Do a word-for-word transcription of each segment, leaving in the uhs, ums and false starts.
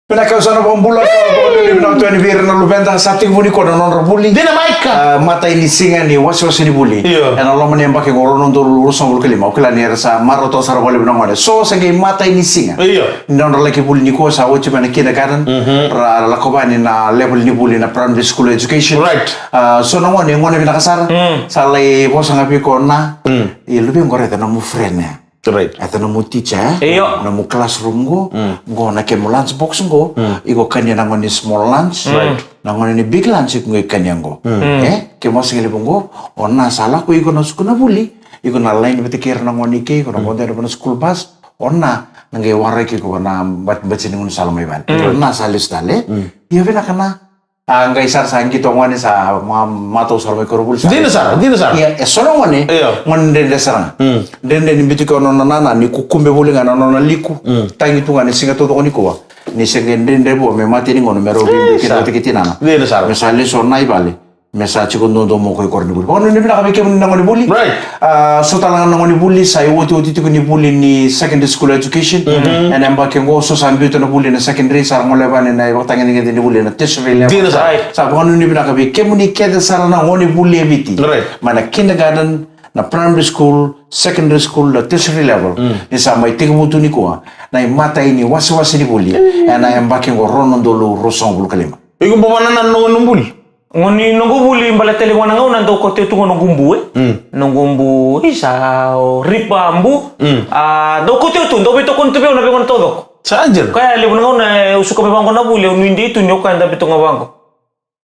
Vinaka, au sa na vakabula, sa vakanuinui vinaka tu yani vei ira na luveda, sa tekivu nikua na nodra vuli. Dina, Maika. Ah, matai ni siga ni wasewase ni vuli. Io. Ena loma ni yabaki oqo rua na udolu ruasagavulu ka lima. Au kila ni era sa marautaka sara vakalevu na gone. So sa qai matai ni siga. Io. Ni nodra laki vuli nikua, sa oti mai na kindergarten. Mhm. Ra lako vani na level ni vuli na primary school education. Right. Ah, so na gone, gone vinaka sara. Mm. Sa lai vosa ga vei iko na. Mm. E luve qo, raica nomu friend ya. Right. Raica nomu teacher, e? Io. Nomu classroom qo, mm, qo na kemu lunch box qo, mm, iko kania na gone ni small lunch, right, na gone ni big lunch iko qai kania qo. Mm. E? Kemu a sigalevu qo, o na sa lako iko na suka na vuli, iko na line vata kei ira na gone kei iko, na gone na school bus, o na, na qai waraki iko na bat-, batini gunu sala mai vale. Mm. O na sa lesu tale. Mm. Io, vinaka na. A qai sara sa qito gone sa ma-, matau sara mai koronivuli sa. Dina sara, dina sara. Ia, e so na gone, io, gone dredre sara ga. Mm. Dredre ni biuti koya na nona nana, ni kukube voli ga na nona liku. Mm. Tagi tu ga ni siga taucoko nikua. Ni se qai dredre vua me mate ni gauna me rau veibiu kina vata kei tinana. Dina sara. Me sa lesu o na i vale. Me sa tiko duadua mai o koya i koronivuli. Vakanuinui vinaka vei kemuni na gone vuli. Right. A, so tale ga na gone vuli, sa iotioti tiko ni vuli ni secondary school education. Mhm. Ena yabaki oqo, so sa biuta na vuli na secondary, sa ra gole vani na ivakatagedegede ni vuli na tertiary level. Dina sara. Sa vakanuinui vinaka vei kemuni kece sara na gone vuli e Viti. Right. Mai na kindergarten, na primary school, secondary school, na tertiary level. Mm. Ni sa mai tekivu tu nikua na imatai ni wasewase ni vuli. Mm. Ena yabaki oqo rua na udolu ruasagavulu ka lima. Iko bau vakanananu na gone vuli? Gone, noqu vuli, baleta levu ga na gauna dau kauta tu ga noqu bu, e? Mm. Noqu bu, isa, o Ripa bu. Mm. A, dau kauta tu, dau veitokoni tu vei au na veigauna taucoko. Sa dina. Koya levu na gauna, e, au suka mai vaqo na vuli, au nuidei tu ni o koya dabe tu ga vaqo.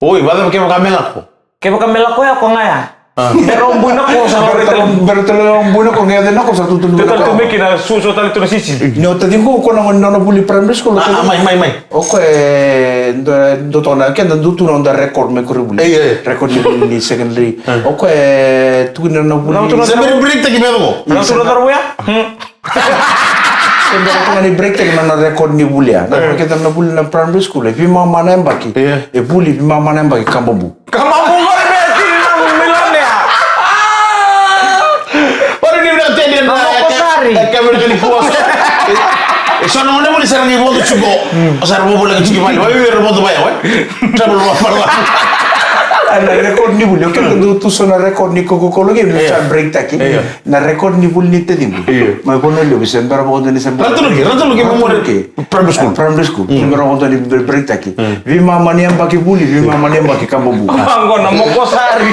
Oi, vacava kevaka me lako? Kevaka me lako ya, ko ga ya. A. Bera o bui na ko sa. Bera tale, bera tale o bui na ko, qai yaco na ko sa tutu. Tutu tale tu mai kina, suasua tale tu na sisi. Ni o taciqu, ko na gone nona vuli primary school. A, a, mai, mai, mai. O koya e dua, dua toka na, keda dau tu na noda record mai koronivuli. Ei, ei. Record ni vuli ni secondary. E. O koya e tukuni na vuli. Sa bera ni break taki me yaco. Sa bera ni break taki. Hmm. Sa bera toka ni break taki na, na record ni vuli ya. Na, e, keda na vuli na primary school. E veimama na yabaki. Ia. E vuli, veimama na yabaki, kababu. Kababu qori me tini na milionea. Ori ni vinaka tini na. Kababu sari. E, e, kevaka ni kua so. E, e, so na gone vuli sa ra qai vodo tiko. Mm. Sa ra vovoleka tiko i vale. Vavei ira vodo vaya, we? Travel wa pala. A, na record ni vuli. Okay, dau tu so na record ni Coca-Cola game, ia, sa break taki. Ia. Na record ni vuli ni taciqu. Ia. Mai Vanua Levu, se bera vakadua ni se bera. Ratu Luke, Ratu Luke Memorial Primary School. Primary school. Mm. Se bera vakadua ni bre-, break taki. Mm. Veimama ni yabaki vuli, veimama ni yabaki kababu. Vaqo na mokosari.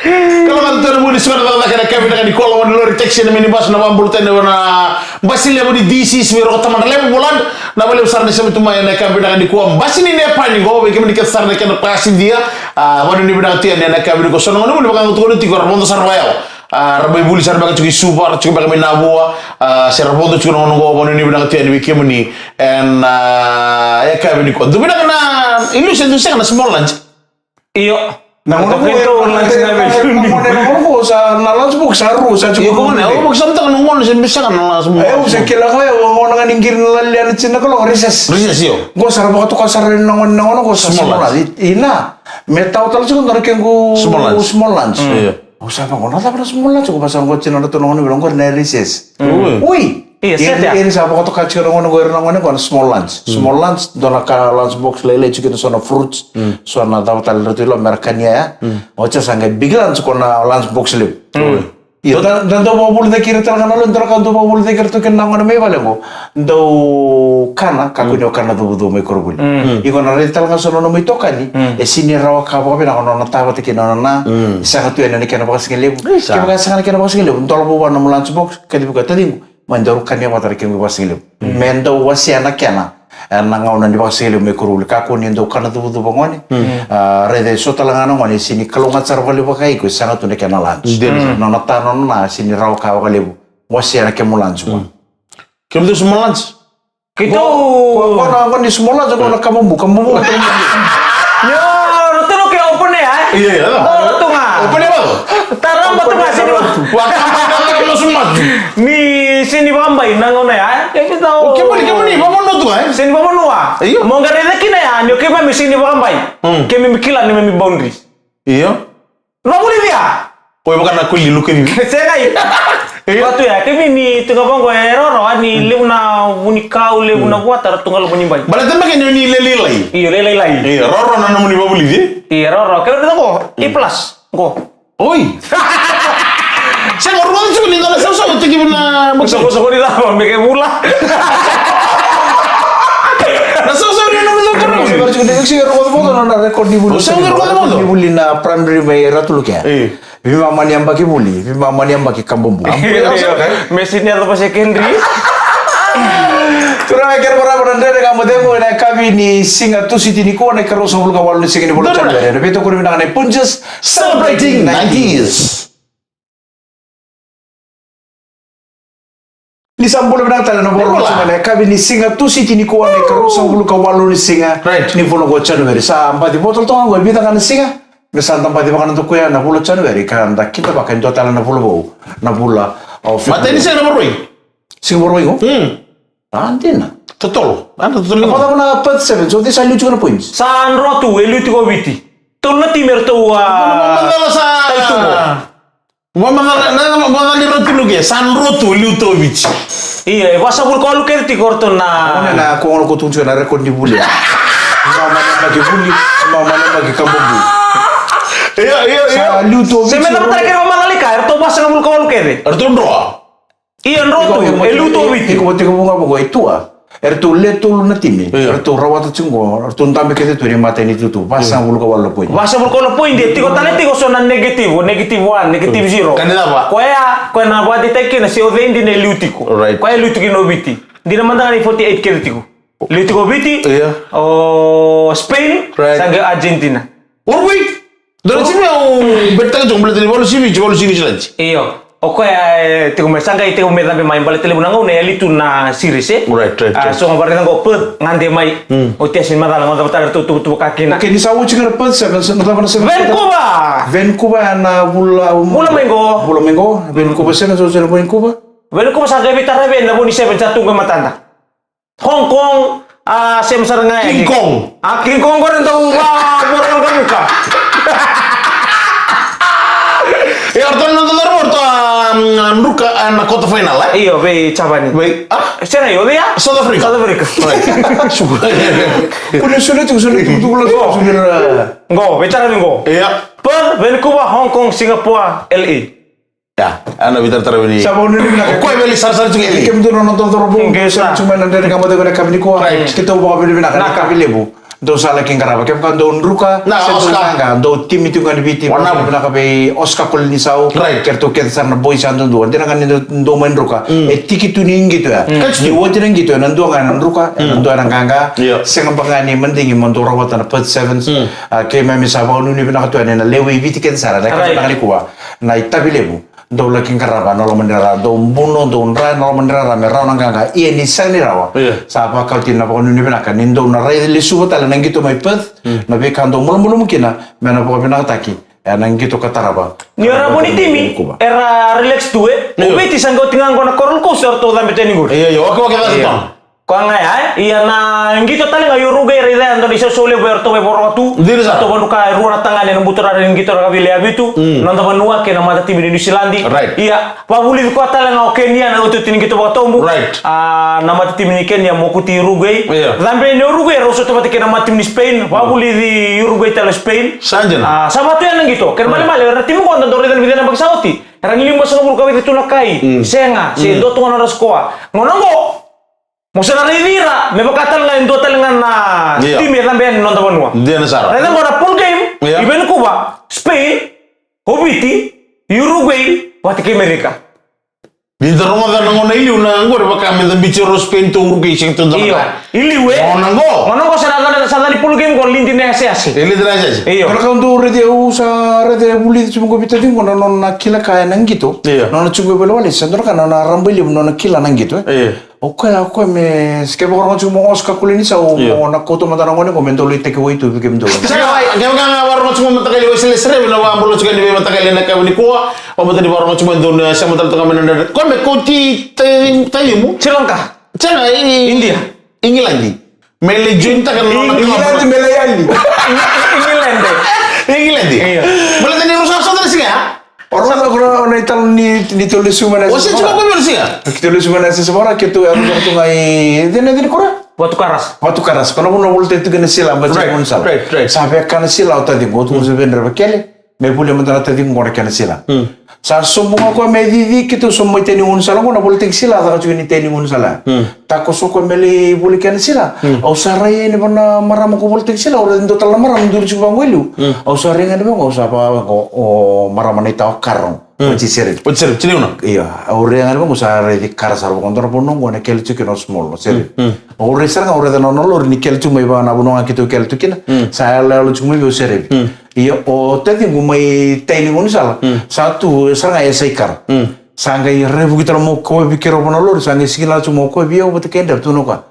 Kalougata tu na vuli, sa na cakacaka ena yakavi vinaka nikua, loma ni lori, taxi, na minibus, na vakabula tani na basi levu ni D C, sa vei Roko Tamada Levu Volad. Na vakalevu sara ni sema tu mai ena yakavi vinaka nikua. Basi ni Nepani qo, vei kemuni kece sara na kena pasidia. A, vakanuinui vinaka tu yani ena yakavi nikua. So na gone vuli vaka ga tukuni tiko, ra vodo sara vakayawa. A, ra mai vuli sara beka tiko i Suva, ra tiko beka mai Navua. A, se ra vodo tiko na gauna qo, vakanuinui vinaka tu yani vei kemuni. Ena, a, yakavi nikua. Dua vinaka na, ilusi, dua sega na small lunch. Io. Na gauna qo, na gauna qo sa na lunch box sa rua, sa tiko. Io, gauna qo sa mataka na gauna se biu saka na lunch box. E, au se kila ga, e, au gauna ga ni qiri na lailai na tini na kaloko, recess. Recess, io. Qo sa ra vakatoka sara na gauna, na gauna qo sa small lunch. Ina, me tau tale tiko dua na kequ small lunch. Small lunch. Mm. Io. Au sa vaqo, na cava na small lunch qo, vasa qo tini na, na gauna vei qori na recess. Mm. Oi. Ia, set ya. Ia, ia, sa vakatoka tiko na gauna qo, ira na gauna qo na small lunch. Mm. Small lunch, dua na ka lunch box lailai tiko kina, so na fruits, mm, so na cava tale, ratou i loma mera kania ya. Mm. Oti sa qai big lunch, ko na lunch box levu. Mm. Ia, da, da dau vakavulici ira tale ga na lo, dua na ka dau vakavulici ira tu kina na gauna mai vale qo. Dau kana, kakua ni o kana cuvacuva mai koronivuli. Mm. Iko na raica tale ga so na nona mai tokani, mm, e sega ni rawa ka vakavinaka, nona tavata kina nona, mm, sega tu yani na kena vakasigalevu. Isa. Kevaka sega na kena vakasigalevu, dola vou vua na nomu lunch box, kacivi koya, taciqu. Mai daru kania vata na kequ vakasigalevu. Mm. Me dau wasea na kena, e, na gauna ni vakasigalevu mai koronivuli. Kakua ni dau kana cuvacuva gone. Mm. A, raica e so tale ga na gone, e sega ni kalougata sara vakalevu vakaiko, e sega tu na kena lunch. Dina. Mm. Nona ta, nona na, e sega ni rawa ka vakalevu. Wasea na kemu lunch vua. Mm. Kemudou small lunch? Keitou. Ko, ko, ko na, ko ni small lunch, ko na kababu, kababu, kababu. Io, ratou ke open ya, e? Io, io. Ratou ga. Open ya, bau? Taraba tu ga, sini. Wa kababu, kababu, small lunch. Ni sini vakabai na gauna ya, e? Keitou. O, kemuni, kemuni, vakavanua tu ga, e? Sini vakavanua. Io. Mo qai raica kina ya, ni o keimami sini vakabai. Hmm. Keimami kila ni keimami boundaries. Io. Ravulicia. Oi, vaka na koli luka ni. Sega i. Io. Vatu ya, kevini tu ga vaqo e rawarawa ni levu na vunikau, levu na vuata, ra tu ga loma ni bai. Baleta me kena ni lailai. Io, lailai. Io, rawarawa na nomuni vavulici. Io, rawarawa. Kevini tu qo, A plus. Qo. Oi. Sega, o rogoca tiko ni dua na sausau tiko na. Sausau ni cava, me ke vula. Na sausau ni na vula. Sega, sega, rogoca vodo na record ni vuli. Sega, rogoca vodo. Ni vuli na primary mai Ratu Luke. Io. Veimama ni yabaki vuli, veimama ni yabaki kababu. Me sini yaco pa secondary. Turaga kei na marama, na Dredre Ga Mo Cegu ena yakavi ni siga Tusiti nikua, na ikaruasagavulu ka walu ni siga ni vula o January. Na veitokoni vinaka nei Punjas, celebrating ninety years. Ni sa bula vinaka tale na vakarorogo tiko mai na yakavi ni siga Tusiti nikua, na ikaruasagavulu ka walu ni siga ni vula oqo o January. Sa baci vo tale toka oqo e vica ga na siga me sa da baci vakanadakuya na vula o January ka da kidavaka e dua tale na vula vou, na vula o February. Matai ni siga na Vakarauwai. Siga Vakarauwai oqo? A, dina. Totolo. A, totolo. Vakacava na birth sevens? O cei sa liu tiko na points? Sa dro tu, e liu tiko o Viti. Tolu na timi eratou a... Macala sa... Talituma. Macala, na macala ni Ratu Luke, sa dro tu, liu tu o Viti. Ia, e vasagavulu ka walu kece tiko o ratou na... One na ko gona ko tu tiko na record ni vuli. Mamana baki vuli, mamana baki kababu. Ia, ia, ia. Sa liu tu o Viti. Se me na matara kere mamana lika, eratou vasagavulu ka walu kece. Eratou dro. Ia, dro tu, e liu tu o Viti. Iko vata, iko vuqa vaqo e tua. Eratou le tolu na timi. Eratou rawata tiko qo, eratou dabe kece tu ena imatai ni tutu. Vasagavulu ka walu na points. Vasagavulu ka walu na points, e tiko tale tiko so na negative, negative one, negative zero. Ka ni cava? Koya, koya na vakadeitaki kina se o cei dina e liu tiko. Koya e liu tiko kina o Viti. Dina mada ga ni forty-eight kece tiko. Liu tiko o Viti, o Spain, sa qai Argentina. Uruguay. Dua na timi au betaka tiko, baleta ni valusi Viti, valusi Niusiladi. Io. O koya e tiko mai, sa qai tiko mai cabe mai, baleta levu na gauna e yali tu na series, e? Right, right, right. So ga vakaraica qo Perth, gade mai. Oti ya se ni macala, gona cava tale ratou tuvatuva ka kina. Okay, ni sa oti ga na Perth sevens, na cava na sevens? Vancouver! Vancouver ena vula, vula mai qo. Vula mai qo. Vancouver sevens, oti na Vancouver. Vancouver sa qai veitaravi ena vo ni sevens, sa tu qo e matada. Hong Kong, a, sema sara ga yani. King Kong. A, King Kong qori dau va, vora na druka. E, o ratou na dau cauravou, o ratou a druka ena quarter final, e? Io, vei Japani. Vei, a? Sega, io, vei a? South Africa. South Africa. Right. Kule sule tu, sule tu, tu, kule tu, sule. Qo, veitaravi qo. Ia. Perth, Vancouver, Hong Kong, Singapore, L A. Ia, a na veitaratara vei ni. Sa vakanuinui vinaka. O koya veli sarasara tu kei. Kemudou na nona dodoro vou. Kei sa tu mai na Dredre Ga Mo Cegu ena yakavi nikua. Right. Keitou vakanuinui vinaka na yakavi levu dou sa laki qarava. Kevaka dou druka, na se dou Oscar. Qaqa, dou timi tu ga ni Viti. Vinaka vei Oscar Kolinisau. Right. Kei ratou kece sara na boys yadudua. Dina ga ni dou, dou mai druka. E tiki tu ni qito ya. Ni oti na qito ya, na dua ga ena druka, na dua ena qaqa. Io. Sega beka ga ni madigi mo dou rawata na Perth sevens. A, keimami sa vakanuinui vinaka tu yani ena lewe i Viti kece sara. Na yakavi vinaka nikua. Na itavi levu. Dou laki qarava ena loma ni rara, dou buno, dou dra ena loma ni rara me rawa na qaqa, ia ni sega ni rawa. Io. Sa vakauti na vakanuinui vinaka ni dou na rai lesuva tale na qito mai Perth, na veika dou malumalumu kina me na vakavinakataki ena qito ka tarava. Ni o ira na vo ni timi era relax tu, e? Io. O Viti sa qai oti ga qo na Coral Coast, eratou cabe tu yani qori. Io, io, okay, okay, that's done. Koya ga ya, e? Ia na qito tale ga o Uruguay, raica ya, dua na isausau levu eratou mai Vakarauwai tu. Dina sara. Eratou vakadruka e rua na tagane ena buturara ni qito rakavi lewe vitu. Mm. Noda vanua kei na matatimi ni Niusiladi. Right. Ia, vakavulici koya tale ga o Kenya ena iotioti ni qito vakatobu. Right. A, na matatimi ni Kenya, mokuti Uruguay. Ia. Cabe yani o Uruguay, rau sota vata kei na matatimi ni Spain. Vakavulici Uruguay tale o Spain. Sa dina. A, sa va tu ya na qito. Kena ibalebale, era na timi qo da dau raica na vica na yabaki sa oti. Era na limasagavulu ka vica tu na kai. Mm. Sega, se dua tu ga na nodra sikoa. Gauna qo, mo sa na raici ira me vaka tale ga e dua tale ga na timi e cabe yani na noda vanua. Dina sara. Raica qo na pool game i Vancouver, Spain, o Viti, Uruguay vata kei Amerika. Ni da rogoca na gauna i liu na qori vaka me da biuti ira o Spain, tou Uruguay, sega, tou da... Io. I liu, e? Gauna qo. Gauna qo sa na cava, sa cava ni pool game qo, lidi na yaseyase. E lidi na yaseyase. Io. Gauna qo dou raici, au sa raica e vulici tu qo, Viti, qo na nona kila ka ena qito. Io. Nona tu qo e valewale, sa dua na ka na nona rabailevu, nona kila na qito, e? Io. O koya, o koya me, se kevaka o rogoca tiko mai o Oscar Kolinisau, mo na kauta mada na gone qo me dau lai tekiwai tu vei kemudou. Sa, kevaka ga o rogoca tiko mai Mataqali Waiselese Rewi, na vakabula tiko yani vei Mataqali ena yakavi nikua, o Mataqali, o rogoca tiko mai, dou na sema tale toka mai na Dredre. Koya me kauti Taimu? Sri Lanka. Sega, i India. Igiladi. Me lai join taka na nona club. Igiladi, me lai yali. Igiladi. Igiladi. Io. Baleta ni rau sa sota na siga ya? O rau sa Na italo ni, ni tolu e suma na O se tiko ko mero siga. Ki tolu e suma na se sumara, ke tu, aro tu ga i, dina, dina kora? Vatu Karasa. Vatu Karasa. Kona vuna volta tu kena sila, ba Right, gaunisala. Right, right. Sa veka na sila o taciqu, o tu se vendra vakele. Me vuli mada na taciqu qo na kena sila. Sa sobu ga koya me cici, ke tu sobu mai tai ni gaunisala, qo na volta ki sila, caka tu ni tai ni gaunisala. Takoso koya me lai vuli kena sila. Au sa rai yani vana marama ko volta ki sila, au rai dua tala na marama, duri tu vaqo i liu. Au sa rai yani vaqo, au sa vaqo, o marama na itawa karo. Mm. Oti serevi. Oti serevi, tini una. Io, au rega na vangu sa raici kara sara vaka dua na vanua qo na kele tu kina o small, o serevi. Mm, mm. Au raica sara ga, au raica na nona lori ni kele tu mai vaka na vanua ga keitou kele tu kina. Mm. Sa yaloyalo tu mai vei au serevi. Mm. Io, o taciqu mai tai ni gaunisala. Mm. Sa tu sara ga e sai kara. Mm. Sa qai revuki tale mai o koya vei keirau vaka na lori, sa qai sikinala tu mai o koya vei au vata kei Dreva, tukuna o koya.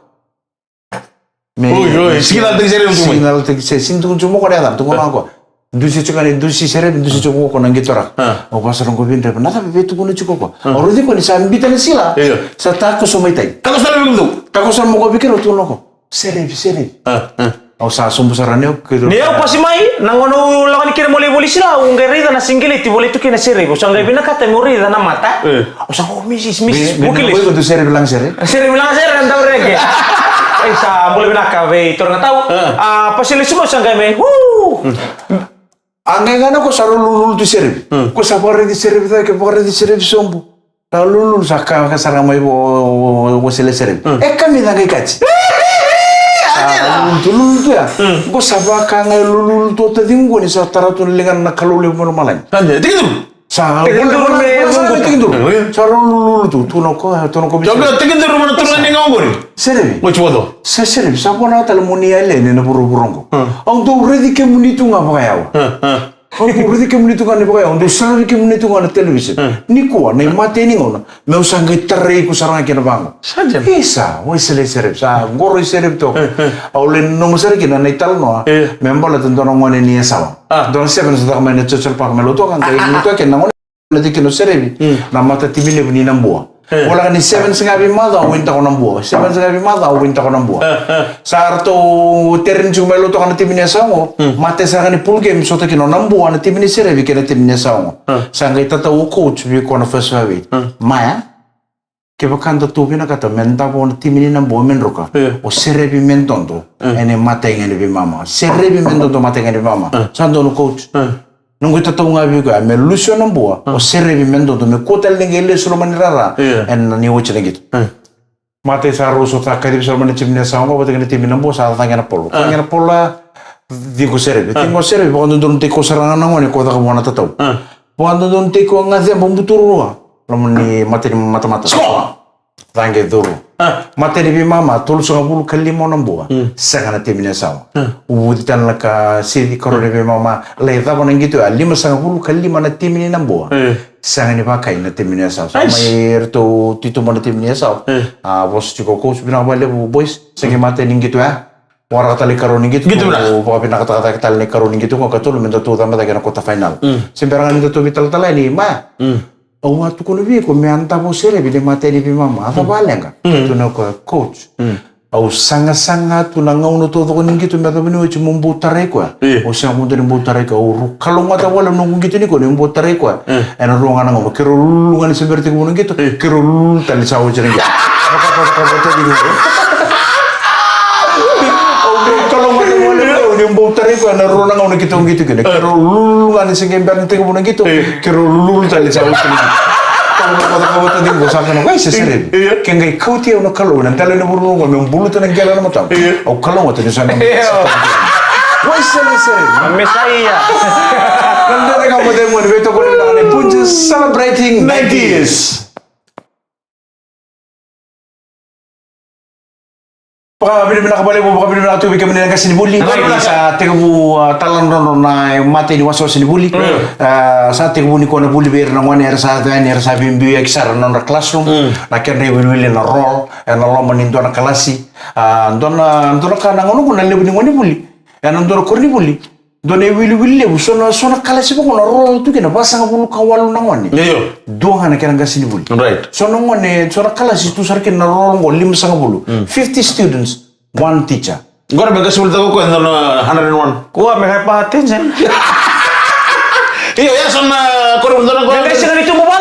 Me Oi, oi, sikinala tiko serevi tu mai. Sikinala tiko se, sini tukuna tiko mai o koya na yacana, tukuna o koya. Dusi tiko ni, dusi serevi, dusi tiko o koya na qito raka. Ah. Au vasa rogo vei Dreva, na cava e tukuna tiko o koya. Ah. Au raici koya ni sa biuta na sila. Io. Sa takoso mai tai. Takoso mai vei keirau. Takoso mai o koya vei keirau, tukuna o koya. Serevi, serevi. Ah, ah. Au sa sobu sara ni au, keirau. Ni au pasi mai, na gauna au lako yani kina meu lai voli sila, au qai raica na sigileti volai tu kina serevi. Au sa qai vinakata meu raica na mata. Eh. Au sa qai, "Oh, misis, misis, Me, me, Wakilis." Iko tu serevi laga sere? Serevi laga sere, na dau rege. Ei, sa bula vinaka vei turaga tau. Ah. A, pasi lesu mai, au sa qai mai, "Woo!" A qai ga na ko sa rau lululu tu serevi. Hmm. Ko sa vakaraici serevi cake, vakaraici serevi sobu. Sa lululu, sa ka, ka sara mai vo, vo, vo sele serevi. Hmm. E kamica qai kati. Sa lululu tu, lululu tu ya. Hmm. Ko sa vaka ga e lululu tu o taciqu ni sa tara tu na ligana na Kalou levu mai lomalagi. Sa dei, tiki tu. Sa Tekiduru me Tekiduru. Tekiduru. Sa rau lululu tu, tu na ko, tu na ko. Joga Tekiduru mana tu na ni gaugori. Serevi. What's what? Se serevi, sa vona tale mo ni yale ni na vuravura qo. Hmm. Au dau raici kemuni tu ga vakayawa. Hmm, hmm. Au dau raici kemuni tu ga ni vakayawa. Au dau saravi kemuni tu ga na television. Hmm. Nikua, na imatai ni gauna. Meu sa qai tarai iko sara ga kina vaqo. Sa dina. Isa, o Isele serevi, sa qoro i serevi toka. Eh, eh. Au lai nanuma sara kina na italanoa. Eh. Me baleta dua na gone ni Yasawa. Ah. Dua na sevens sa caka mai na Churchill Park me lotu ka qai lotu kina na gone. Na tiki na serevi. Hmm. Na mata timi levu ni Nabua. Eh. Voleka ni sevens ga veimacawa au winitaka o Nabua. Sevens ga veimacawa au winitaka o Nabua. Eh, eh. Sa ratou tereni tiko mai lotu ka na timi ni Yasawa qo. Hmm. Mata sara ga ni pool game sota kina o Nabua na timi ni serevi kei na timi ni Yasawa qo. Hmm. Sa qai tatau o coach vei koya na first five eight. Hmm. Maya. Kevaka datou vinakata me davo na timi ni Nabua me druka, io, o serevi me dodo, io, ena imatai ga ni veimama. Serevi me dodo, matai ga ni veimama. Io. Sa donu coach. Io. Noqu itatau ga vei koya me lusi o Nabua, io, o serevi me dodo, me kua tale ni qai lesu loma ni rara, io, ena ni oti na qito. Io. Matai sa rau sota, kacivi sara mai na timi ni Yasawa qo vata kei na timi ni Nabua, sa cagi ena polo. Io. Cagi ena polo, ciqo serevi. Io. Ciqo serevi, vakadodonu tiko sara ga na gone ko caka vua na tatau. Io. Vakadodonu tiko ga ceba buturua. Loma ni mata ni matamata. Score! Cagi curu. Ah. Mata ni veimama, tolusagavulu ka lima o Nabua. Mm. Sega na timi ni Yasawa. Ah. Uvuci tale na ka sidi karua ni veimama. Lai cava na qito ya, limasagavulu ka lima na timi ni Nabua. Eh. Sega ni vakai na timi ni Yasawa. Sa mai ratou tituba na timi ni Yasawa. Eh. A vosa tiko o coach, vinaka vakalevu boys. Sega ni mata ni qito ya. Waraka tale ikarua ni qito, qito qo, vakavinakataka tale na ikarua ni qito qo, katolu me datou cabe cake ena quarter final. Mm. Se bera ga ni datou veitalatala yani, Maya. Mm. Au a tukuna vei iko me a davo serevi ni matai ni veimama, a cava a leqa? Mm. Tukuna o koya, coach. Mm. Au sagasaga tu na gauna taucoko ni qito me yacova ni oti meu bau tarai koya. Io. Au sega mada ni bau tarai koya. Au rau kalougata wale na noqu qito ni koya, ni bau tarai koya. Io. Ena rua ga na gauna, keirau lululu ga ni se bera tekivu na qito, io, keirau lululu tale ni sa oti na qito. Au dau kalougata wale, au ni bau tarai koya na rua na gauna keitou qito kina. Keirau lululu ga ni se qai bera ni tekivu na qito. Keirau lululu tale ni sa oti na qito. Kalougata, kalougata tiko, sa kalougata, wai se serevi. Io. Ke qai kauti au na Kalou ena dela ni vuravura qo meu buluta na qele ena matamu. Io. Au kalougata ni sa na. Io. Wai se serevi. Mesaia. Na dela ni ka mo dei mo ni veitokoni na ni Punjas celebrating ninety years. Vakavinavinaka vakalevu, vakavinavinaka tu vei kemuni na qasenivuli. Vinaka. Sa tekivu, ah, taladrodro na imatai ni wasewase ni vuli. Mm. Ah, sa tekivu nikua na vuli vei ira na gone era sa yaco yani, era sa veibiuyaki sara na nodra classroom. Mm. Na kedra iwiliwili na roll ena loma ni dua na kalasi. Ah, dua na, dua na ka na gauna qo na levu ni gone vuli ena dua na koronivuli. Dua na iwiliwili levu, so na, so na kalasi vaqo na roll tu kina vasagavulu ka walu na gone. Io. Dua ga na kena qasenivuli. Right. So na gone, so na kalasi tu sara kina na roll qo limasagavulu. Mm. Fifty students, one teacher. Qori me qasenivuli taka o koya e dua na hundred and one. Kua me hypertension. Io, ya so na koronivuli dua na koya. Me qai sega ni tubu vata.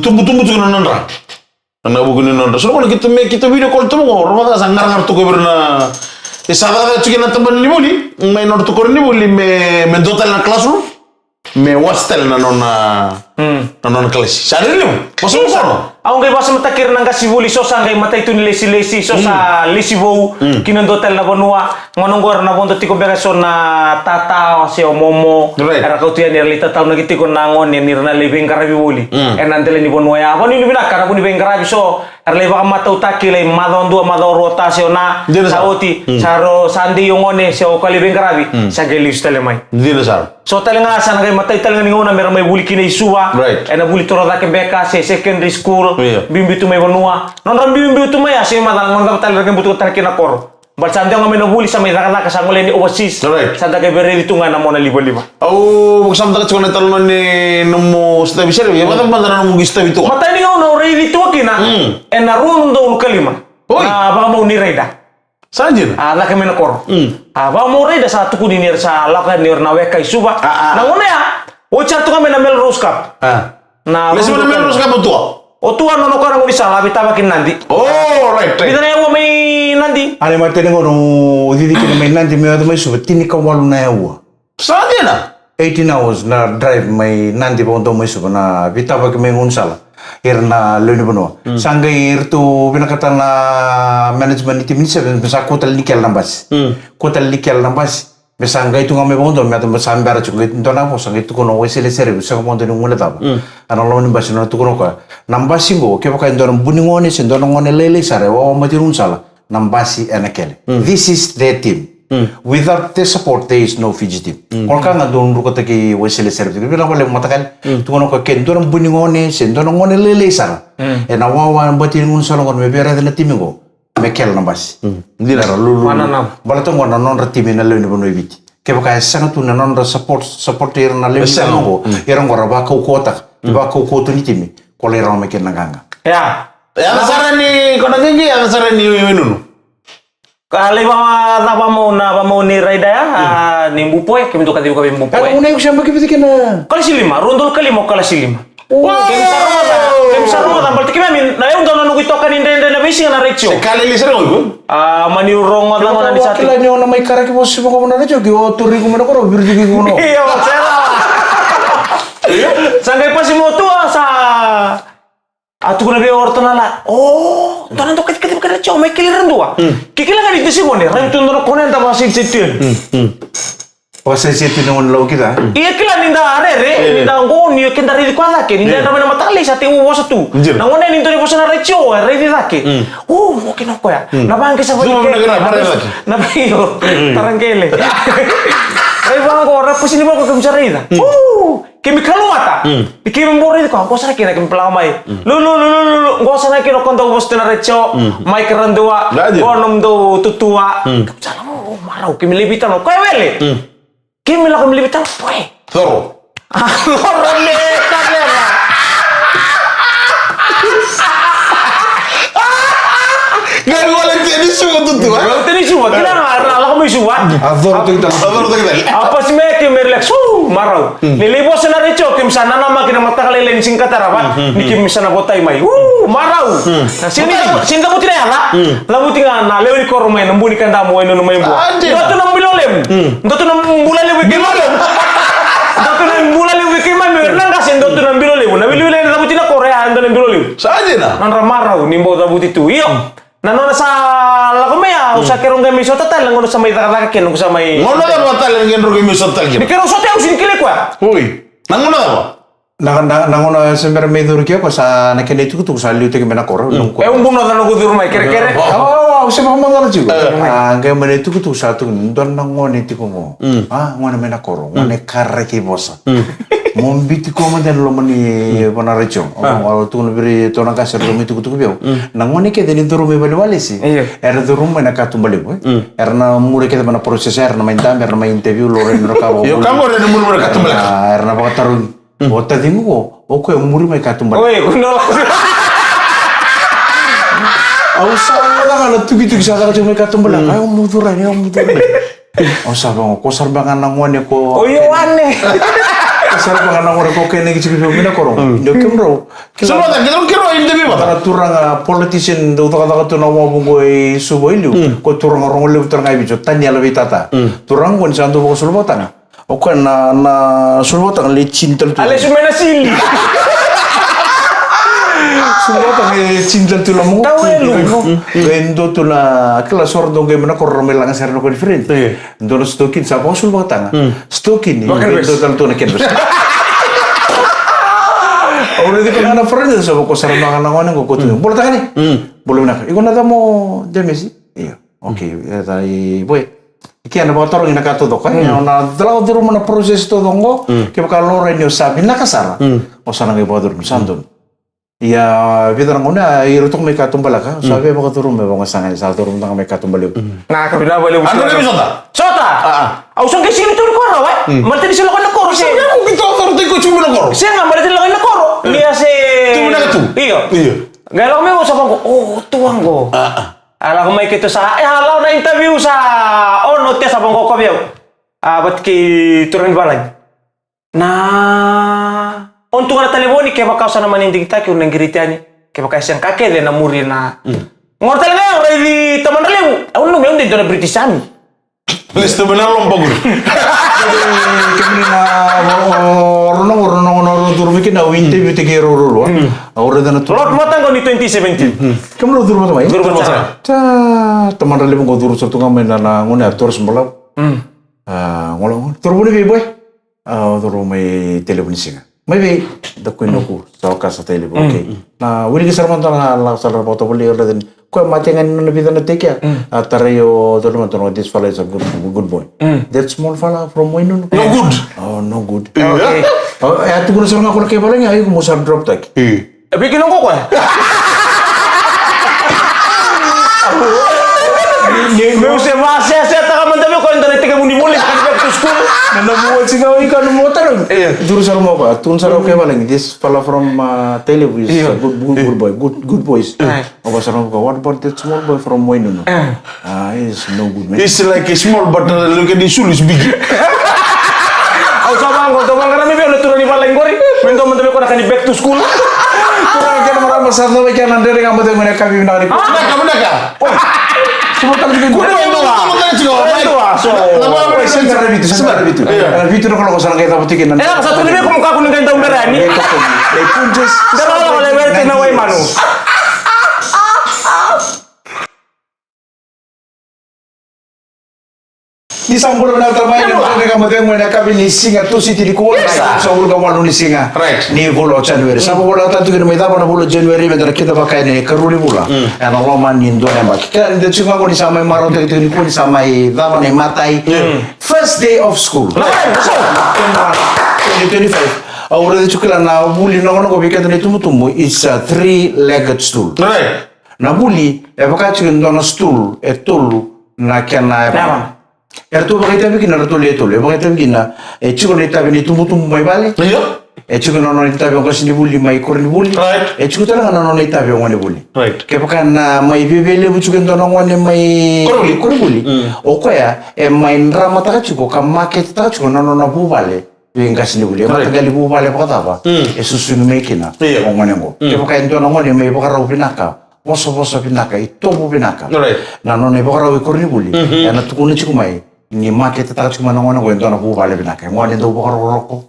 tu tubutubu tiko na nodra. Na vuku ni nodra. So na kona keitou me keitou video call tu mo, rogoca sa garagara tu ko vei ira na. E sa cakacaka tiko na tabana ni vuli, mai nodra tu koro ni vuli me, me dua tale na classroom, me wasi tale na nona, na nona kalasi. Sa riri liu, vasa mo kono. Au qai vasamataki ira na qasi vuli, so sa qai matai tu ni lesilesi, so sa lesi vou, ki na dua tale na vanua. Gauna oqo era na vodo tiko beka so na tata se o momo. Right. Era kauta yani era lai tataunaki tiko na gone ni ra na lai veiqaravi voli. Mm. Ena dela ni vanua ya. Vani ni vinaka, na vu ni veiqaravi so era lai vakamatautaki lai macawa dua, macawa rua ta se o na. Dina sa sa. Oti, mm, sa ro sa dei o gone se o ka lai veiqaravi. Mm. Sa qai lesu tale mai. Dina sa. So tale ga sa na qai matai tale ga ni gauna me ra mai vuli kina i Suva. Right. Ena vuli toro cake beka se secondary school. Io. Biubiu tu mai vanua. Nodra biubiu tu mai ya se macala, nodra cava tale ra qai butuka tale kina koro. Baleta sa dua ga mai na vuli sa mai cakacaka sa gole ni overseas. Correct. Sa da qai via raici tu ga na mona livaliva. Au vakasamataka tiko na italanoa ni nomu sotavi serevi. E vakacava mada na nomu qai sotavi tu? Matai ni gauna au raici tu kina. Mm. Ena rua na udolu ka lima. Oi. Na vakamau ni raida. Sa dina? A caka mai na koro. Mm. A vakamau raida sa tukuni ni ra sa lako yani ni ra na weka i Suva. A, a. Na gauna ya, oti sara tu ga mai na Melrose Cup. A. Na Melrose Cup o tua? O tua nona koya na gaunisala a veitavaki Nadi. Oh, right, right. Vica na yaua mai Nadi. A na imatai ni gauna o cici kina mai Nadi me yaco mai Suva, tinikawalu na yaua. Sa dina? Eighteen hours na drive mai Nadi vakadua mai Suva, na veitavaki mai gaunisala. Ira na lewe ni vanua. Mm. Sa qai iratou vinakata na management ni timi ni Sevens me sa kua tale ni kele na basi. Mm. Kua tale ni kele na basi. Me sa qai tu ga mai vakadua, me yaco me sa bera tiko, qai dua na vosa qai tukuna o Waisale Serevi, sega vakadua ni guilecava. Mm. A na loma ni basi nona tukuna o koya, na basi qo kevaka e dua na bu ni gone se dua na gone lailai sara e wawa mai tiko na gaunisala, na basi ena kele. Mm. This is their team. Mm. Without their support, there is no Fiji team. Mm. Koya ga dau drukataki Waisale Serevi, vinaka vakalevu matakali. Mm. Tukuna o koya ke dua na bu ni gone se dua na gone lailai sara, mm, ena wawa mai tiko na gaunisala qo me via raica na timi qo. Me kele na basi. Mm. Dina. Era lulu. Mana na. Baleta qo na nodra timi na lewe ni vanua i Viti. Kevaka e sega tu na nodra support, support ira na lewe ni vanua qo. Mm. Ira qo ra vakaukauwataka. Mm. Vakaukauwa tu ni timi. Ko lai rawa mai kina na qaqa. Ya. Yaca sara ni ko na qiqi, yaca sara ni Wainunu. Ka lai vakacava mau na vakamau ni raida ya, a, ni Bupoe, kemudou kacivi ka vei Bupoe. Ka na guna iko se baki viti kina. Kalasi lima, rua udolu ka lima o kalasi lima. Wow! Kemi sa rogoca, kemi sa rogoca, baleta keimami, na yau dau na noqu itokani dredre na veisiga na retio. Se ka lili sara ga o iko? A, mani rogoca gona ni sa tiko. Kila ni o na mai karaki vosa sivaka vua na retio, ki o turi iko mai na koro, viri tiko iko na. Io, sera. Sa qai pasi mo tua, sa, a tukuna vei au o ratou na la, o, dua na dau kaci, kaci, kaci, retio, mai kele ira dua. Mm. Ke kila ga ni tesi gone, rai tu dua na kone da vakasaisai tu yani. Mm, mm. Vakasaisai tu na gone lau kida. Ia kila ni da rere, ni da qo, ni keda raici koya cake, ni da yadra mai na mataka lailai sa tei vosa tu. Dina. Na gone ni dua ni vosa na retio, e raici cake. Mm. O, mo kina koya. Mm. Na vaqe sa vaqe. Zuma na kena, na vaqe. Tara qele. Rai vaqo, ra pasi ni vaqo kemi sa raica. Mm. O, kemi kaluata. Mm. Ni kemi bau raici koya, qo sara kina kemi palawa mai. Mm. Lulu, lulu, lulu, lulu, qo sara kina ko dau vosa tu na retio, mm, mai kara dua, qo nomudou tutua. Mm. Kemi sa lako, o, marau, kemi levi tano, koya wele. Mm. Kemi lako kemi levi tano, poe. Coro. A, coro le, tavera. Qai wale teni suva tutu, e? Wale teni suva, kila ga, ra lako mai suva. A coro teki tale. A coro teki tale. A pasi me kemi relax, u, marau. Mm. Ni lai vosa na retio, kemi sa nanamaki na mataka lailai ni siga ka tarava, mm, mm, ni kemi sa na votai mai. U, marau. Mm. Na sini, sini cavuti na yaca. Mm. Cavuti ga na lewe ni koro mai, na bu ni kadamu, e nunu mai bua. A, dina. Dua tu na bilo levu. Mm. Dua tu na bula levu i keimami. Dua tu na bula levu i keimami, na qase, dua tu na bilo levu. Na wiliwili na cavuti na koro, ya, dua na bilo levu. Sa dina. Nodra marau, ni bau cavuti tu. Io. Mm. Na nona sa lako mai ya, au sa keirau qai mai sota tale, na gauna sa mai cakacaka kina, noqu sa mai. Gauna cava tale, na keirau qai mai sota tale kina. Ni keirau sota, au sini kilai koya. Oi, na gauna cava? Na, na, na gauna se bera mai curu kina koya, sa na kena itukutuku, sa liutaki mai na koro, mm, noqu koya. E, au bunoca noqu curu mai, kerekere. Au, au, au se vakamacala tiko. E. A, qai mai na itukutuku, sa tukuni, dua na gone tiko qo. Mm. A, gone mai na koro, mm, gone karaki vosa. Mm. Mo biuti koya mada ena loma ni, mm, vanua retio. A. Au tukuna vei iratou na qase era mai tukutuku vei au. Mm. Na gone kece ni curu mai valeniwalesi. Io. Era curu mai na katuba levu, e. Mm. Era na muri kece mai na process, era na mai dabe, era na mai interview, lo reni ra ka vou. Io, ka mo reni muri mai na katuba levu. A, era na vakatarogi. Mm. O taciqu qo, o koya muri mai katuba levu. Oi, ko na la. Au sa vaka na tukituki sa caka tiko mai katubaleka. Au mucura ni, au mucura ni. Au sa vaka, ko sara beka na gone ko. O Ioane. Ko sara beka na gone ko kena ki tiko vei au mai na koro. Dau kemudrau. Sa vaka, kemudrau, kemudrau interview vaka. Na turaga politician dau cakacaka tu na wavu qo i Suva i liu. Ko turaga rogo levu turaga i Viti, o Taniela Veitata. Turaga qo ni sa dau vakasuluvakataga. O koya na, na suluvataga le tini tale tu. Ale sumena sili. Suluvataga e tini tale tu loma. Tawelu. E dua tu na kila soro dau qai mai na koro mai laga sere na koni friend. Dua na sitoki ni sa vakasuluvataga. Sitoki ni e dua tale tu na kena. Au raici koya na friend sa vako sara maga na gone qo ko tu. Bola tagane. Bola vinaka. Iko na camo Demesi. Io. Okay, e ta i boy. Ke na vakatarogi na ka taucoko, e, na lako curuma na process taucoko, kevaka lora ni o sa vinaka sara, o sa na qai vakacurumi, sa donu. Ia, vica na gauna, ira toka mai katubaleka, sa via vakacurumi, vakasaga ni sa curumi toka mai katubaleka. Na ka vinaka vakalevu. Ando levu sota. Sota! Au sa qai sigi ni tu ni koro, e? Baleta ni se lako na koro, se. Sa qai tu koro, tu koro, tu na koro. Sega, baleta ni lako na koro. Ni a se. Tu na tu. Io. Io. Qai lako mai au sa vaqo, o, tu vaqo. A lako mai keitou sa, e, a lau na interview sa, o, no te sa vaqo ko vei au. A, vata kei turaga ni valagi. Na, o tu ga na talevoni, kevaka au sa na mani digitaki, au na qiriti yani, kevaka e sega ka kece na muri na. Qori tale ga au raici tamana levu, au nanuma au dei dua na British Army. Lista mai na lomba qori. Kemuni na, o, o, rogo, rogo, rogo, rogo, curu mai kina, au interview teki e rau, rau, rau. Au raica na tu. Lord Mata qo ni twenty seventeen. Kemuni curu mata mai? Curu mata. Ta, tamana levu qo curu sara tu ga mai na, na gone a Torres Balavu. A, gole, gole. Curu vuni vei boy. A, curu mai Tailevu ni siga. Mai vei, da kuina ku, sa waka sa Tailevu, okay. Na wiliki sara mada na, na sara vakatovolei, raica ni koya mate ga ni nona vica na teki ya. A tarai o Tolomantona, this fella is a good, good boy. That small fella from Wainunu. No good. Oh, no good. Okay. Oh, e a tukuna sara ga ko na kai valagi, a iko mo sa drop taki. E vei kina qo koya? Meu se vaseaseataka mada vei koya dua na tekivu ni vuli, back to school. Na nomu watch ga o ika nomu watch ga. Curu sara mai o koya, tukuna sara o kai valagi, this fella from, uh, Tailevu is a good, good, good boy, good, good boys. O koya sara mai o koya, what about that small boy from Wainunu? Ah, he's no good, man. He's like a small, but, uh, look at his shoe is big. Au sa vaqo, dau vaqara mai vei au na turaga ni valagi qori. Me dua mada vei koya na ka ni back to school. Turaga kei na marama, sa cava kei na Dredre Ga Mo Cegu ena yakavi vinaka nikua. Vinaka, vinaka. Oi. Suma tale tiko. Kua ni dua. Suma tale tiko. Dua, so. Oi, sega na vitu, sega na vitu. Io. Na vitu na kaloko sa na qai cava tiko na. E, sa tu ni vei koya mo kakua ni qai dau bera yani. Dau bera yani. Dau bera yani. Ni sa bula vinaka tale mai na Dredre Ga Mo Cegu ena yakavi ni siga Tusiti nikua, sa bula ka walu ni siga ni vula o January. Sa bula tale tiko ni mai cava na vula o January, me da na kida vaka ena ikarua ni vula ena loma ni dua na yabaki. Keda tiko ga qo ni sa mai marautaki tiko nikua ni sa mai cava na imatai. First day of school. Twenty twenty-five. Au raica tiko kila na vuli na gauna qo vei keda na itubutubu, it's a three-legged stool. Na vuli, e vaka tiko e dua na stool e tolu na kena e va. Eratou vakaitavi kina, eratou le tolu. E vakaitavi kina, e tiko na itavi ni tubutubu mai vale. Io. E tiko na nona itavi o qasenivuli mai koronivuli. E tiko tale ga na nona itavi o gonevuli. Kevaka na mai viavialevu tiko e dua na gone mai koronivuli. O koya, e mai dramataka tiko, ka maketetaka tiko na nona vuvale. Vei qasenivuli, e mataqali vuvale vakacava e susugi mai kina o gone oqo. Kevaka e dua na gone mai vakarau vinaka, vosavosa vinaka, itovo vinaka, na nona ivakarau i koronivuli, ena tukuna tiko mai ni maketetaka tiko mai na gone oqo e dua na vuvale vinaka. E gone dau vakarokoroko,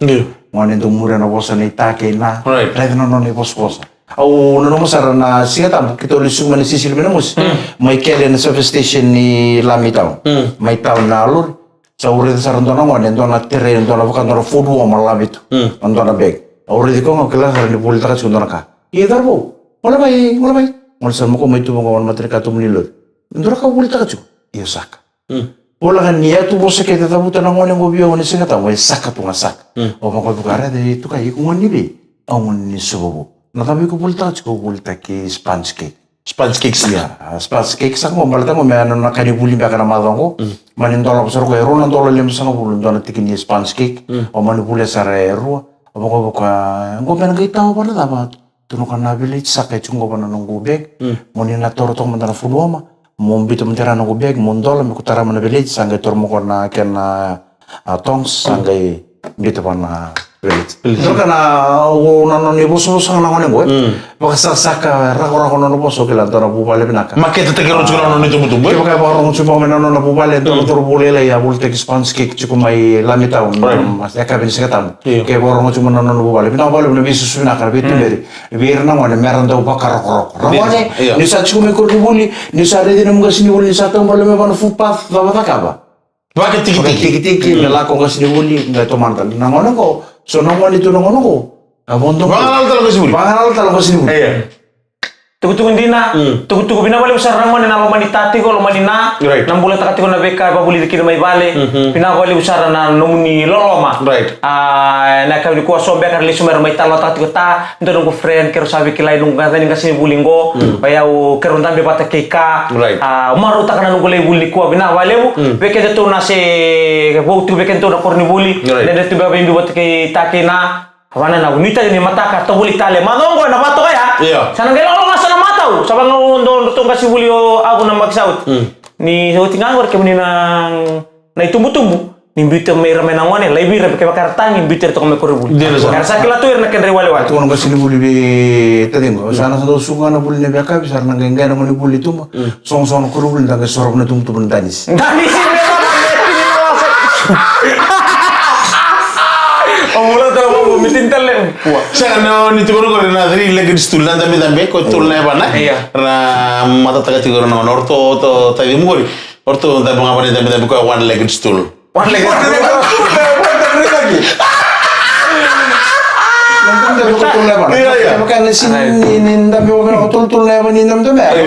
gone dau muria na vosa nei ta kei na, raica na nona ivosavosa. Au nanuma sara na Siga Tabu keitou lesu mai na Sisili mai na mosi, mai kele na service station ni Lami Town, mai town na lori. Sa au raica sara dua na gone, dua na tere, dua na vaka, dua na fodu, ma la vitu. Na dua na bag. Au raici koya ga, au kila sara ni volitaka tiko dua na ka. Ia cauravou, gole mai, gole mai. Gole sara mai koya mai tuva ga na matanikatuba ni lori. Dua na ka volitaka tiko. Ia saka. Vola ga ni a tu vosa kece, cavuta na gone qo vei au ni Siga Tabu, e saka tu ga saka. Au vakavuka, raica, e tukai, iko gone ni vei? Au gone ni Suva vou. Na cava iko volitaka tiko? Au volitaki sponge cake. Sponge cakes. Ia, a sponge cakes sa qo baleta qo me nona ka ni vuli beka na macawa qo. Mani dola vosota qo e rua na dola limasagavulu dua na tiki ni sponge cake. Au mani vulia sara e rua. Au vakavaka qo me na qai tawa vale cava. Tukuna na village, sa qai tiko qo va na noqu bag. Mo ni na toro toka mada na fuluoma, mo biuta mada na noqu bag, mo dola, me kua tara mai na village, sa qai toro mai qo na kena, a, tongs, sa qai biuta va na village. Village. Dua na ka na, o na nona ivosavosa ga na gone qo, e. Vakasakasaka, rakorako na nona vosa, o kila, dua na vuvale vinaka. Maketetaki rau tiko na nona itubutubu, e? Kevaka e vakarogo tiko mai na nona vuvale, dua na cauravou lailai a volitaki sponge cake tiko mai Lami Town, right, na yakavi ni Sigatabu. Io. Ke vakarogo tiko mai na nona vuvale. Vinaka vakalevu na veisusu vinaka, na veituberi. Vei ira na gone, mera dau vakarokoroko. Ra gone, io, ni sa tiko mai koronivuli, ni sa raici na nomu qasenivuli, ni sa taubale mai va na footpath, cava cakava? Vakatikitiki. Vakatikitiki, me lako qasenivuli, qai tomana tale. Na gone qo, so na gone tu na gone qo. A vodo. Vagalala tale qasenivuli. Vagalala tale qasenivuli. Io. Tukutuku dina, tukutuku vinaka vakalevu sara na gone na loma ni ta tiko, loma ni na, right, na bulataka tiko na veika e vavulici kina mai vale. Vinaka vakalevu sara na nomuni loloma. Right. A, na yakavi nikua so beka ra lesu mai ra mai talanoataka tiko ta, dua noqu friend, keirau sa veikilai, noqu gaca ni qasenivuli qo, o yau keirau dabe vata kei ka. Right. A, marautaka na noqu lai vuli nikua, vinaka vakalevu. Vei kedatou na se vou tu, vei kedatou na koronivuli. Right. Dredre tu beka veibiu vata kei ta kei na. Vana na nuitaki ni mataka, tavuli tale, macawa qo na vatoka ya. Io. Sa na qai loloma sa na matau, sa vagaododratou qasenivuli o Avu na Maki Sauti. Ni oti ga qori kemuni na, na itubutubu. Ni biuta mai ira mai na gone, laivi ira, kevaka era tagi, biuta ira toka mai koronivuli. Dina sara. Era sa kila tu ira na kedra iwalewale. Tukuna na qasenivuli vei taciqu. Sa na sa dau suka ga na vuli ni veiyakavi, sa ra na qai qai na gone vuli tuba. Sogosogo na koronivuli, da qai sorova na tubutubu na danisi. Danisi, me vaka na danisi. Au vula tale, au vula, me tini tale. Sega, na ni tukuna qori na three-legged stool, na dabedabe, ko tolu na yavana. Io. Ra matataka tiko na gone, o ratou, tacimu qori. O ratou dabe ga vata na dabedabe ko one-legged stool. One-legged stool. One-legged stool. Io, io. Kevaka na sini ni, ni dabe vakavinaka, tolutolu na yava ni dabedabe.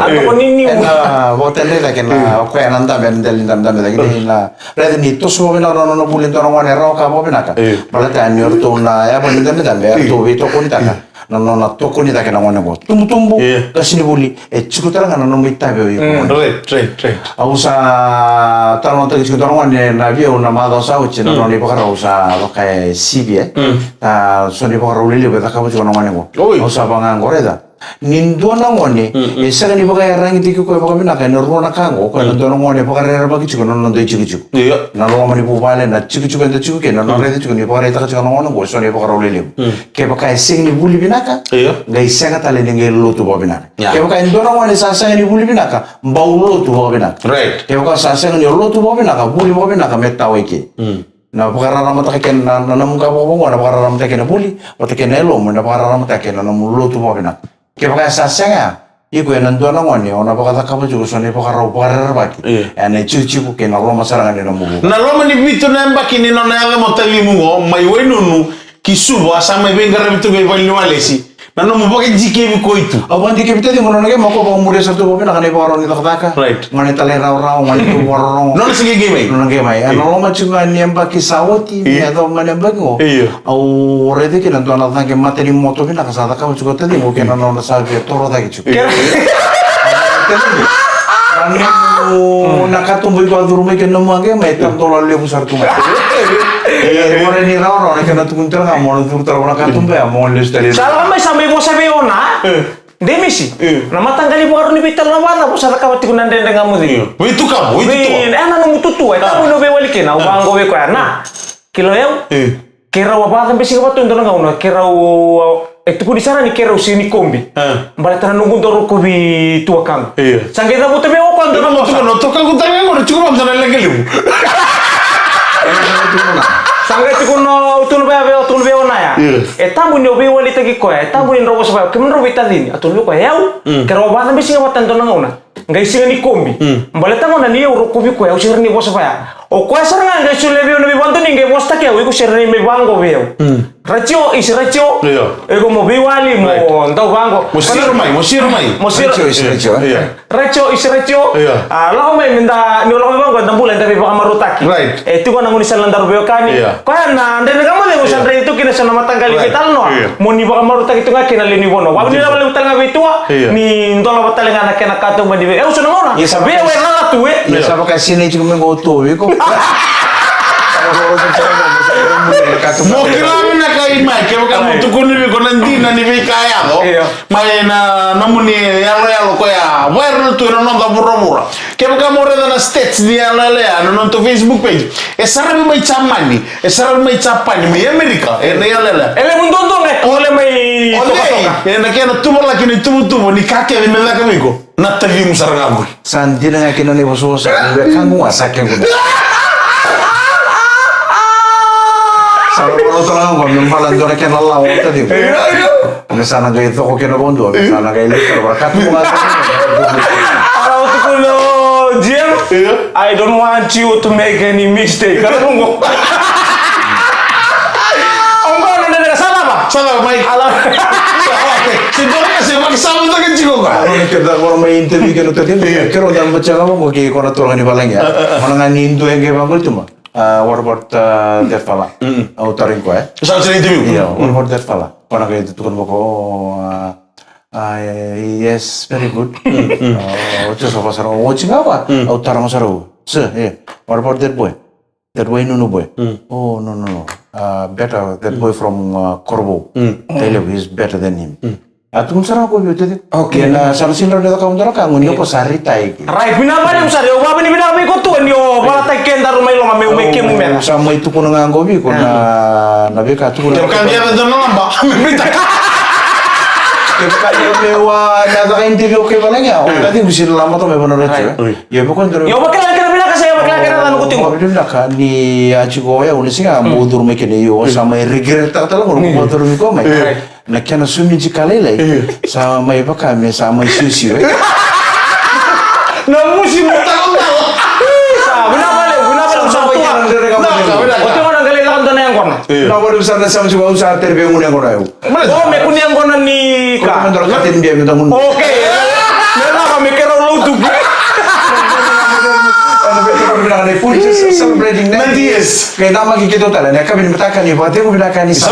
Io. Io. Ena vakatadrei cake na, o koya na dabe, ena dela ni dabedabe cake ni na raica ni toso vakavinaka na nona vuli e dua na gone, rawa ka vakavinaka. Io. Baleta ni o ratou na yava ni dabedabe, e ratou veitokonitaka. Na nona tokoni cake na gone qo. Tubutubu, io, qasenivuli, e tiko tale ga na nomu itavi o iko. Mm. Right, right, right. Au sa talanoataki tiko dua na gone na vei au na macawa sa oti, na nona ivakarau sa vaka e sivi, e. Mm. A, so na ivakarau lelevu e cakava tiko na gone qo. Oi. Au sa vaqo, raica. Ni dua na gone, mm, e sega ni vakaiyaragitaki koya vakavinaka ena rua na ka qo, koya na dua na gone e vakarerevaki tiko na noda itikotiko. Io. Na loma ni vuvale, na tikotiko eda tiko kina, na raica tiko ni vakaraitaka tiko na gone qo, so na ivakarau lelevu. Mm. Kevaka e sega ni vuli vinaka, io, qai sega tale ni qai lotu vakavinaka. Ia. Kevaka e dua na gone sa sega ni vuli vinaka, bau lotu vakavinaka. Right. Kevaka sa sega ni lotu vakavinaka, vuli vakavinaka me tawa i ke. Mm. Na vakararamataka kei na, na, na nomu ka vakavakagona, na vakararamataka kei na vuli, vata kei na yalomu, na vakararamataka kei na nomu lotu vakavinaka. Kevaka e sa sega ya, iko ena dua na gone, o na vakacakava tiko so na ivakarau vakarerevaki. Io. Ena itikotiko kei na loma sara ga ni nomu vuku. Na loma ni vitu na yabaki ni nona yaco mo tacimu qo, mai Wainunu ki Suva, sa mai veiqaravi tu qai vale ni walesi. Na nomu vakadikevi ko i tu. Au vakadikevi taciqu, nona qai mai ko vakamuria sara tu vakavinaka na ivakarau ni cakacaka. Right. Gone talairawarawa, gone tu vakarorogo. Nona se qai mai. Nona qai mai. Io. Ena loma tiko ga ni yabaki sa oti, io, ni yacova ga ni yabaki qo. Io. Au raica kina dua na caqe mata ni moto vinaka sa cakava tiko o taciqu kei na nona sa via toro cake tiko. Io. Na nomu, na katuba iko a curu mai kei na nomu aqe mai, e tara dola levu sara tu mai. E, ore ni rawarawa na kena tukuni tale ga mo na curu tale na katuba ya mo lesu tale. Sa lako mai sa mai vosa vei au na. E. Demisi. E. Na mataqali vakarau ni veitalanoa vakacava sa cakava tiko na Dredre Ga Mo Cegu? E. Veitukava, vei, veitukava. E, na nomu tutua, e tabu ni o veiwali kina, au vaqo vei koya na. Kila o yau. E. Keirau a vakacabesiga vata tu e dua na gauna, keirau, e tukuni sara ni keirau sega ni kobi. E. Baleta na noqu dau rokovi tuakaqu. Io. Sa qai cavuta vei au o koya dua na vosa. Tukuna, tukuna, tukuna, tukuna, tukuna, tukuna, tukuna, tukuna. Sa qai tukuna, tukuna vei au, tukuna vei au na ya. Io. E tabu ni o veiwalitaki koya, e tabu ni drau vosa vaya, kemudrau veitacini. A tukuna vei koya, e au. Mm. Keirau a vakacabesiga vata e dua na gauna. Qai sega ni kobi. Mm. Baleta gona ni au rokovi koya, au sega ni vosa vaya. O koya sara ga qai solia vei au na veivakadonui, qai vosataki au, iko sega ni mai vaqo vei au. Mm. Ratio is ratio. Io. Iko mo veiwali, mo, right, dau vaqo. Mo siro mai, mo siro mai. Mo siro. Ratio is ratio, e? Io. Ratio is ratio. Io. A, lako mai me da, ni o lako mai vaqo, da bula, da veivakamarautaki. Right. E tiko na gaunisala na daru veiwekani. Io. Koya na Dredre Ga Mo Cegu sa, io, dredre tu kina so na mataqali, right, veitalanoa. Io. Mo ni vakamarautaki tu ga kina lewe ni vanua. Vakavinavinaka tale ga vei tua, io, ni dolava tale ga na kena katuba ni vei. E, au so na gauna. Io, sa vei, vei, lala tu, e. Io, sa vaka sinai tiko mai qo tu, vei ko. Mo kila vinaka i mai, kevaka mo tukuna vei iko na dina ni veika e yaco. Io. Mai na nomuni yaloyalo koya viral tu ena noda vuravura. Kevaka mo raica na stats ni yaloyalo ya, na noda Facebook page. E saravi mai Jamani, e saravi mai Japani, mai Amerika, e na yaloyalo ya. E levu dodonu e kole mai. O cei? Tokatoka. E na kena tuvalaki na ituvatuva ni ka kece me caka vei iko. Na tacimu sara ga qori. Sa dina ga kina na ivosavosa, ni veka qo ga sa kegu. Sa na vara tara ga qo, me bala dua na kena lawa o tacimu. Me sa na qai coko kina vakadua, me sa na qai lai tara vara katuba ga. Ala o tukuna o G M. Io. I don't want you to make any mistake. Kala qo. O qo na dede sa lava. Sa lava, Mike. Ala. Se dua na ka se vakasamataka tiko ga. Ono ke da goro mai interview ke no tadi. Io. Ke ro da baca ga mo ke ko na toro ni valagi. Mana ga ni dua e qai vaqori tu ma. Ah, what about, uh, that fella? Mm. Au tarogi koya, eh? Sa, sa interview? Io, what about that fella? Ko na qai tukuna vaka, oh, uh, uh, yes, very good. Oh, just of us, oh, watching our, au taroga sara, sir, yeah. What about that boy? That boy, Nunu boy? Oh, no, no, no. Uh, better that boy from, uh, Korovou. Tailevu is better than him. A tukuna sara ko vei tete. Okay. Ia na sala sila ni cakava dua na ka, goni ko sa retire. Right, vinaka vakalevu sara, au vakavinavinaka vei iko tu ni o valataki kedaru mai loma meu mai kemu mena. Sa mai tukuna ga qo vei iko na, na veika tukuna. Kevaka qai yaco dua na laba, me vita. Kevaka qai meu a na caka interview ke valagi au. Ka tiqu sila laba to me vana rati. Ia me ko dua. Ia vakila kena vinaka sa ia vakila kena lanu ko tiqu. Vinaka ni a tiko ya, uni siga mo curu mai kena io, sa mai regret taka tale qo, mo curu mai ko mai. Na kena sumiji ka lailai, sa mai vaka me sa mai siusiu, e? Na musi mo talo talo. Sa, vinaka vakalevu, vinaka vakalevu, sa mai kena dere ka mo talo. O tiko na qai lai lako dua na yaqona. Vinaka vakalevu sa na sa musi au sa tere vei gunu yaqona au. O me kunu yaqona ni ka. Ko me dua na ka teni bia me da gunu. Okay. Me lako me kerau lotu. Vinaka na ipuri, just celebrating ninety years. Kei damaki keitou tale, na ka vini mataka ni vakategu vinaka ni sa.